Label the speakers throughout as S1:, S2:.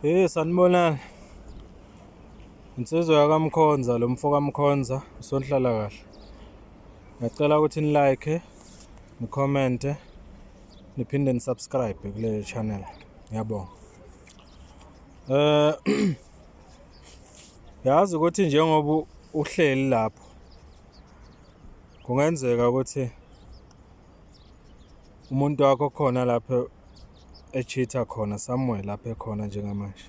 S1: Hey, sanibonani. Insizwa yakaMkhonza lo mfo kaMkhonza usonhlala kahle. Ngiyacela ukuthi ni-like, ni-comment-e, niphinde ni-subscribe kule channel. Ngiyabonga. Eh yazi ukuthi njengoba uhleli lapho kungenzeka ukuthi umuntu wakho khona lapho echitha khona somewhere lapho ekhona njengamanje.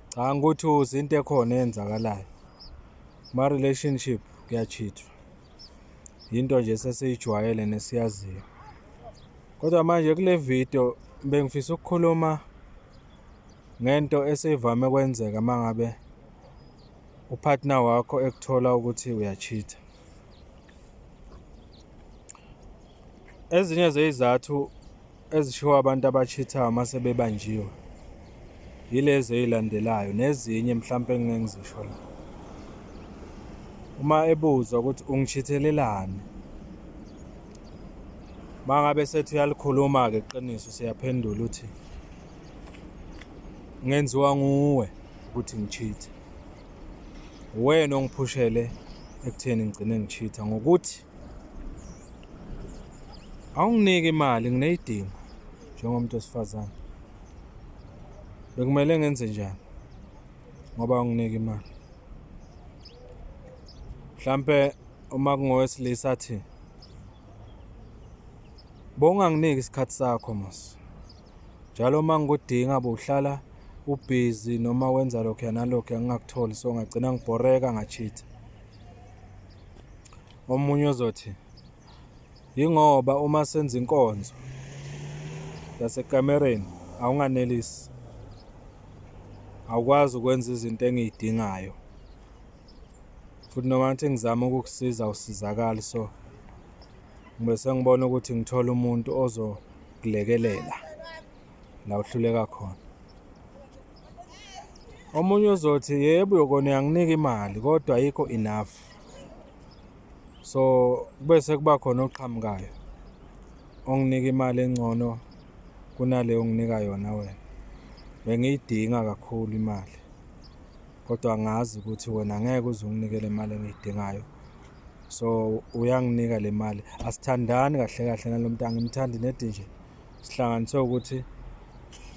S1: Cha ukuthi uze into ekhona eyenzakalayo. Ma relationship kuyachithwa. Yinto nje sesiyijwayele nesiyaziyo. Kodwa manje kule video bengifisa ukukhuluma ngento eseyivame kwenzeka mangabe upartner wakho ekuthola ukuthi uyachitha. Ezinye zeyizathu ezishiwo abantu abachithayo uma sebebanjiwe yilezi ey'landelayo nezinye mhlampe engingeke ngizisho la. Uma ebuzwa ukuthi ungishithelelani, uma ngabe sethi uyalikhuluma-ke iqiniso siyaphendula uthi ngenziwa nguwe ukuthi ngichithe. Uwena ongiphushele ekutheni ngigcine ngichitha ngokuthi awunginiki imali ngineyidingo njengomuntu wesifazane. Bekumele ngenze njani ngoba awunginiki imali? Mhlampe uma kungowesilisa athi bowunganginiki isikhathi sakho mos. Njalo uma ngikudinga bowuhlala ubhizi noma wenza lokhuya nalokhuya ngingakutholi so ngagcina ngibhoreka ngachitha. Omunye uzothi yingoba uma senza inkonzo yasekamereni awunganelisi, awukwazi ukwenza izinto engiy'dingayo futhi noma ngathi ngizama ukukusiza awusizakali so ngibe sengibona ukuthi ngithole umuntu ozokulekelela la uhluleka khona. Omunye uzothi yebo kona uyanginika imali kodwa ayikho enough. So kube sekuba khona oqhamukayo onginika imali engcono kunale onginika yona wena. Bengiyidinga kakhulu imali kodwa angazi ukuthi wena ngeke uze unginike le mali engiyidingayo. So uyanginika le mali. Asithandani kahle kahle nalo muntu angimthandi nedi nje. Sihlanganiswe ukuthi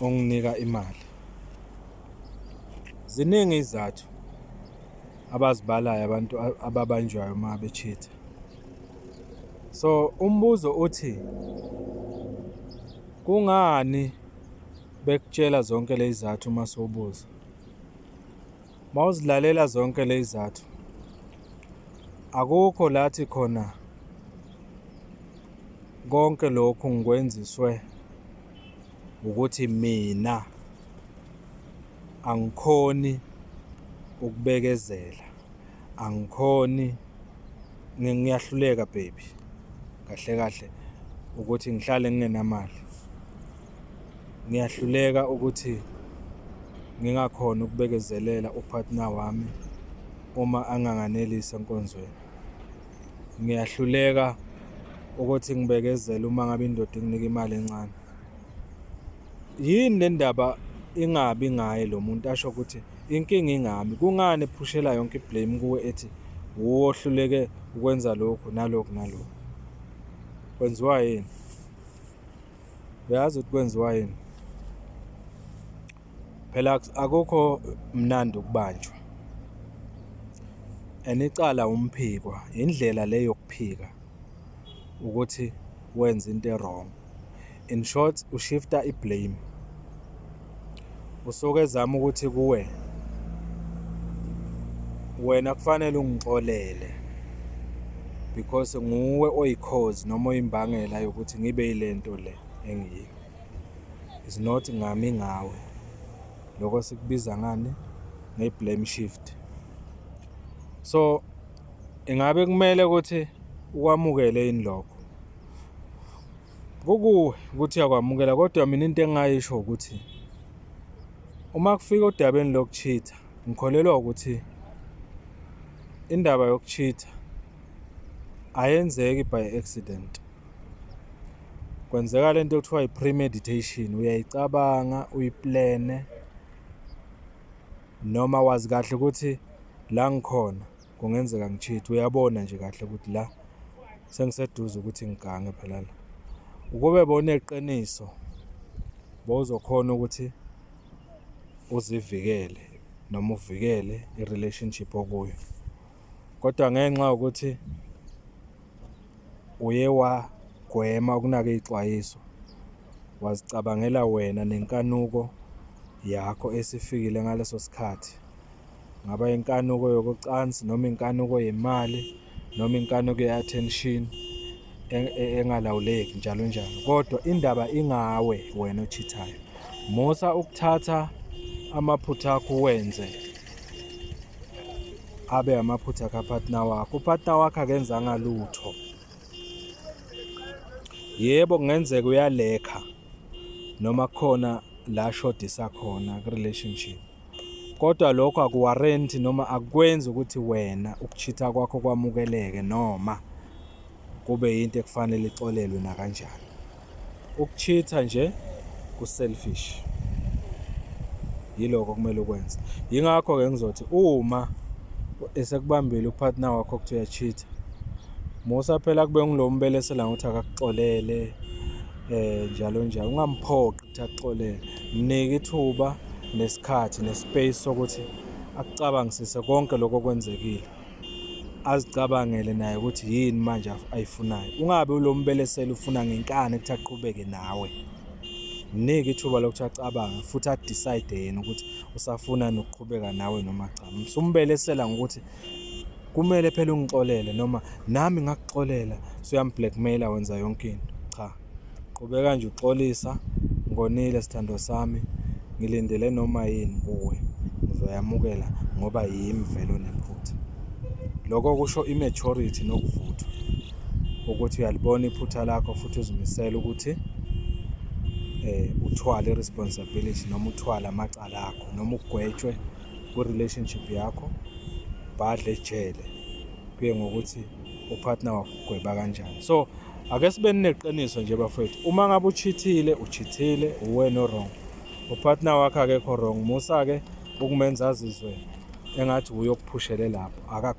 S1: unginika imali. Ziningi izizathu abazibalayo abantu ababanjwayo uma bechitha. So umbuzo uthi kungani bekutshela zonke lezi zizathu uma sewubuza? Mawuzilalela zonke lezi zizathu akukho lathi khona konke lokhu ngikwenziswe ukuthi mina angikhoni ukubekezela, angikhoni ngiyahluleka baby kahle kahle ukuthi ngihlale ngingenamali. Ngiyahluleka ukuthi ngingakhoni ukubekezelela upartner wami uma anganganelisi enkonzweni. Ngiyahluleka ukuthi ngibekezele uma ngabe indoda inginika imali encane. Yini le ndaba ingabi ngaye lo muntu asho ukuthi inkinga ingami? Kungani ephushela yonke i-blame kuwe ethi wuwe ohluleke ukwenza lokhu nalokhu nalokhu? Kwenziwa yini? Uyazi ukuthi kwenziwa yini? Phela akukho mnandi ukubanjwa and icala umphikwa, indlela le yokuphika ukuthi wenze into e-wrong. In short, ushifta i-blame. Usuke ezama ukuthi kuwe wena kufanele ungixolele because nguwe oyi-cause noma oyimbangela yokuthi ngibe yile nto le engiyiyo. It's not ngami ngawe. Lokho sikubiza ngani? Nge-blame shift. So ingabe kumele ukuthi ukwamukele yini lokho? Kukuwe ukuthi uyakwamukela kodwa mina into engingayisho ukuthi uma kufika odabeni lokuchitha ngikholelwa ukuthi indaba yokuchitha ayenzeki by accident. Kwenzeka lento ekuthiwa i-premeditation, uyayicabanga uyiplene. Noma wazi kahle ukuthi la ngikhona kungenzeka ngi-cheat-e, uyabona nje kahle ukuthi la sengiseduze ukuthi ngigange phela la. Ukube bowuneqiniso bowuzokhona ukuthi uzivikele noma uvikele i-relationship okuyo, kodwa ngenxa yokuthi uye wagwema ukunaka iy'xwayiso, wazicabangela wena nenkanuko yakho esifikile ngaleso sikhathi, ngaba inkanuko yokocansi noma inkanuko yemali noma inkanuko ye-attention engalawuleki, njalo njalo. Kodwa indaba ingawe wena o-cheat-ayo. Musa ukuthatha amaphutha akho uwenze abe amaphutha ka-partner wakho. U-partner wakho akenzanga lutho. Yebo, kungenzeka uya-lack-a noma kukhona la ashodisa khona ku-relationship, kodwa lokho aku-warrant-i noma akukwenzi ukuthi wena uku-cheat-a kwakho kwamukeleke noma kube yinto ekufanele ixolelwe nakanjani. Uku-cheat-a nje ku-selfish, yiloko okumele ukwenze. Yingakho-ke ngizothi uma esekubambile u-partner wakho ukuthi uya-cheat-a, musa phela kube ngulo ombelesela ngokuthi akakuxolele njalo njalo. Ungamphoqi ukuthi akuxolele, mnike ithuba nesikhathi ne-space sokuthi akucabangisise konke lokho okwenzekile, azicabangele naye ukuthi yini manje ayifunayo. Ungabi ulo mbelesela ufuna ngenkani ukuthi aqhubeke nawe. Mnike ithuba lokuthi acabange futhi a-decide yena ukuthi usafuna nokuqhubeka nawe noma cha. Usumbelesela ngokuthi kumele phela ungixolele noma nami ngakuxolela, usuyam-blackmail-a, wenza yonke into. Cha, qhubeka nje uxolisa, ngonile sithandwa sami, ngilindele noma yini kuwe, ngizoyamukela ngoba yimi vele onephutha. Lokho kusho i-maturity nokuvuthwa ukuthi uyalibona iphutha lakho futhi uzimisele ukuthi uthwale i-responsibility noma uthwale amacala akho noma ugwetshwe kwi-relationship yakho, ubhadle ejele, kuye ngokuthi u-partner wakho ugweba kanjani. So ake sibe neqiniso nje bafowethu, uma ngabe u-cheat-ile, u-cheat-ile, uwena o-wrong, u-partner wakho akekho wrong. Musa-ke ukumenza azizwe engathi uye okuphushele lapho.